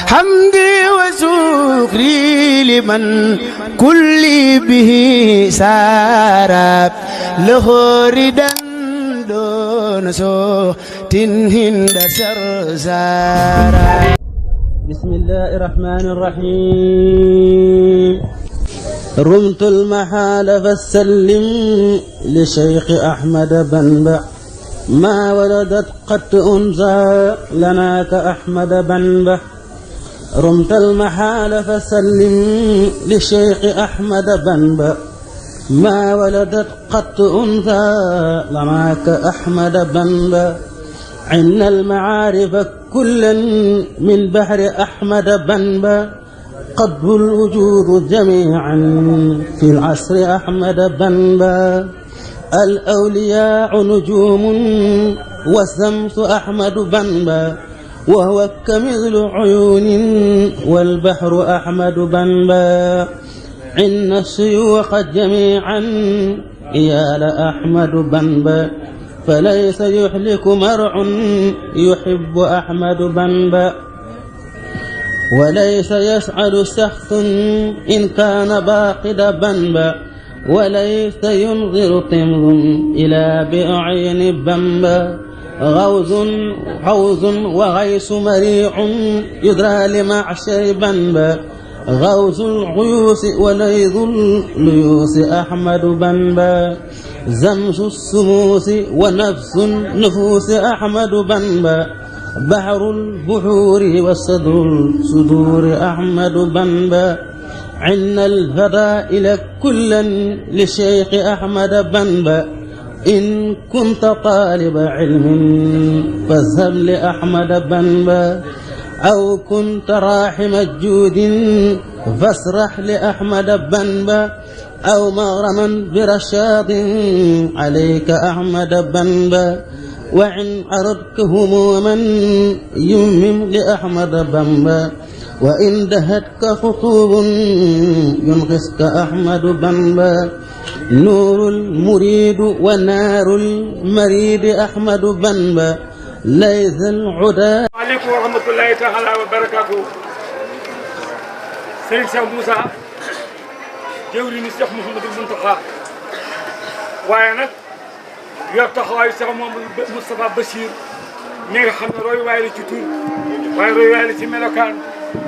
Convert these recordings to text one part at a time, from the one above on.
حمدي وشكري لمن كل به سارا له ردا دون صوت هند سرسارا. بسم الله الرحمن الرحيم. رمت المحال فسلم لشيخ أحمد بنبع ما ولدت قد أنثى لنا كأحمد بنبع. رمت المحال فسلم لشيخ أحمد بنبع ما ولدت قد أنثى لنا كأحمد بنبع. عن المعارف كلا من بحر أحمد بنبع قطب الوجود جميعا في العصر أحمد بنبع. الأولياء نجوم والشمس أحمد بنبع وهو كمثل عيون والبحر أحمد بنبع. إن الشيوخ جميعا إيال أحمد بنبع فليس يحلك مرع يحب أحمد بنبع. وليس يسعد شخص إن كان باقد بنبع وليس ينظر طمر إلى بأعين بنبع. غوز وغيس مريع يدرى لمعشر بنبع. غوث الغيوس وليظ الليوس أحمد بنبع. زمس السموس ونفس النفوس أحمد بنبع. بحر البحور والصدور أحمد بنبع. عن الفضائل كلا للشيخ أحمد بنبع. إن كنت طالب علم فاذهب لأحمد بنبع. أو كنت راحم الجود فاسرح لأحمد بنبع. أو مغرما برشاد عليك أحمد بنبع. وإن أردت هموما يمم لأحمد بنبع. وإن دهتك خطوب ينقذك أحمد بنبع. نور المريد ونار المريد أحمد بنبع. ليس العدا. عليكم ورحمة الله تعالى وبركاته. سيد شيخ موسى jëwriñu Cheikh Mouhamadou Mountakha waaye nag yor taxawaayu Cheikh Mouhamadou Moustapha Bachir mi nga xam ne royuwaay la ci tur waaye royuwaay la ci melokaan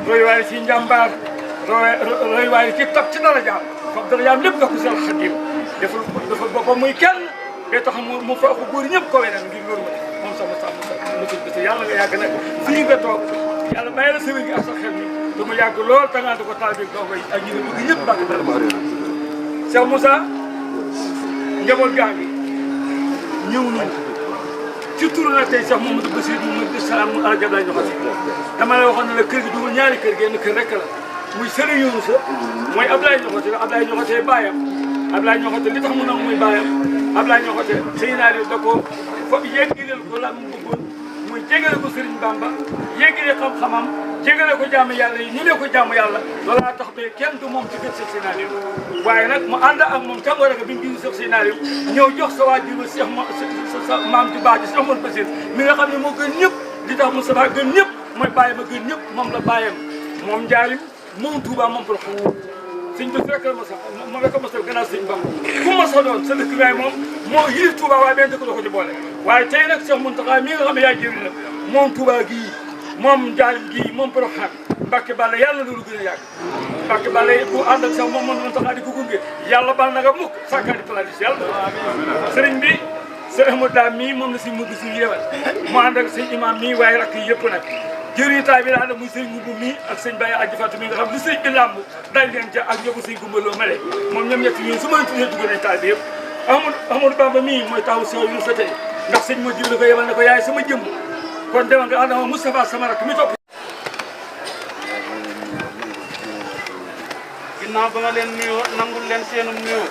royuwaay la ci njàmbaar royuwaay la ci tab ci darajaam foofu darajaam lépp nga ko Seex Xaadim defal boppam muy kenn day tax mu fa ko góor ñëpp ko weneen ngir loolu moom sama mosul bés yàlla nga yàgg nag fii nga toog yàlla bàyyi la sëwér gi ak sa xel mi dama yàgg lool te nga ko taal bi doo koy ak ñi ne bëgg ñëpp bàkk dara Cheikh Moussa njaboot gaa ngi ñëw nañu ci turu nag tey Cheikh Mouhamadou Bachir mu mën di salaam mu alajab lay joxati dama la waxoon ne la kër gi dugul ñaari kër genn kër rek la muy Serigne Younou mooy Ablaye Ñoxote Ablaye Ñoxote baayam Ablaye Ñoxote li tax mu nag muy baayam Ablaye Ñoxote sëy naa da ko fa yeggileel ko la mu bëggoon muy jégale ko Serigne Bamba yeggile xam-xamam jégale ko jaamu yàlla yi ñu ne ko jaamu yàlla loolaa tax ba kenn du moom ci kër Cheikh Seydina Aliou waaye nag mu ànd ak moom tàngoor rek bi mu gis Cheikh Seydina Aliou ñëw jox sa waajur ba Cheikh sa maam ci baax ji Cheikh Mouhamadou Bachir mi nga xam ne moo gën ñëpp di tax Moustapha gën ñëpp mooy bàyyam a gën ñëpp moom la bàyyam moom njaarim moom Touba moom pour xam sëñ bi fekk la ma sax moom la ko mos a gannaaw sëñ Bamba ku mos a doon sa dëkk gaay moom moo yilif Touba waaye benn dëkk doo ko ci boole waaye tey nag Cheikh Mountakha mi nga xam ne yaay jëriñ la moom Touba gii moom njaarim gii moom Porokhane Mbacke Balla yàlla loolu gën a yàgg Mbacke Balla ku ànd ak sax moom Mountakha di ko gunge yàlla bal na nga mukk sàkkaani paladis yàlla sëriñ bi sëriñ Ahmadou Dame mii moom la si mugg si yewal mu ànd ak sëñ imam mii waaye rakk yëpp nag jëriñ taay bi daal muy sëñ Mbubu mii ak sëñ Baye Adji Fatou mi nga xam li sëñ bi làmb dañ leen ca ak ñëpp sëñ Gumbaloo male moom ñoom ñett ñun su ma leen tuddee dugg nañ taay bi yëpp Amadou Bamba mii mooy taw sew yu sa tey ndax sëñ ma jib la ko yebal ne ko yaay sama jëmm kon demal nga ànd ak Moustapha sama rakk mi topp ginnaaw ba nga leen nuyoo nangul leen seenum nuyoo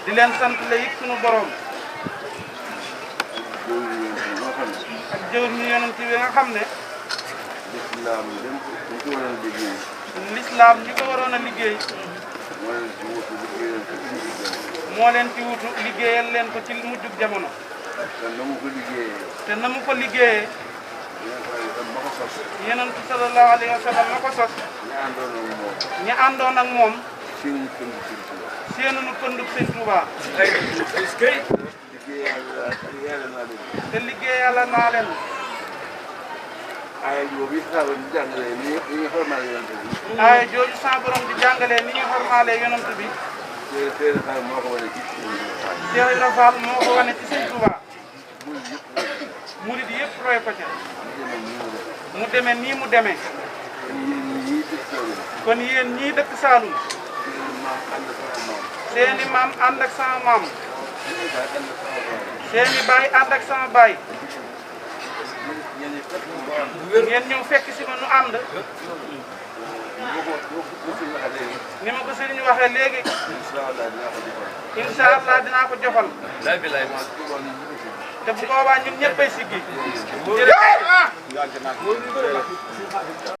di leen sant la it sunu borom ak jëwr ñu yonent bi nga xam ne lislaam ñi ko waroon a liggéey moo leen ci wutu liggéeyal leen ko ci mujjug jamono te na mu ko liggéeyee yonent bi sallallahu alayhi wa sallam ma ko sos. ñi àndoon ak moom. seenunu pëndub Sëñ Tuubaa. te liggéeyal naa leen. aaya jooju saa borom di jàngalee ni ñu xormaale yonent bi. aaya jooju saa borom di jàngalee ni ñu xormaale yonent bi. Seydou Fall moo ko wane ci. Cheikh Ibra Fall moo ko wane ci Sëñ Tuubaa. murid yëpp roy ko ca. mu demee nii mu demee. kon yéen ñii dëkk Saalum. seeni maam ànd ak sama maam. seeni baay ànd ak sama baay. ngeen ñëw fekk si ma nu ànd. ni ma ko sëriñ waxee léegi. incha allah dinaa ko jofal. te bu boobaa ñun ñëppay siggi.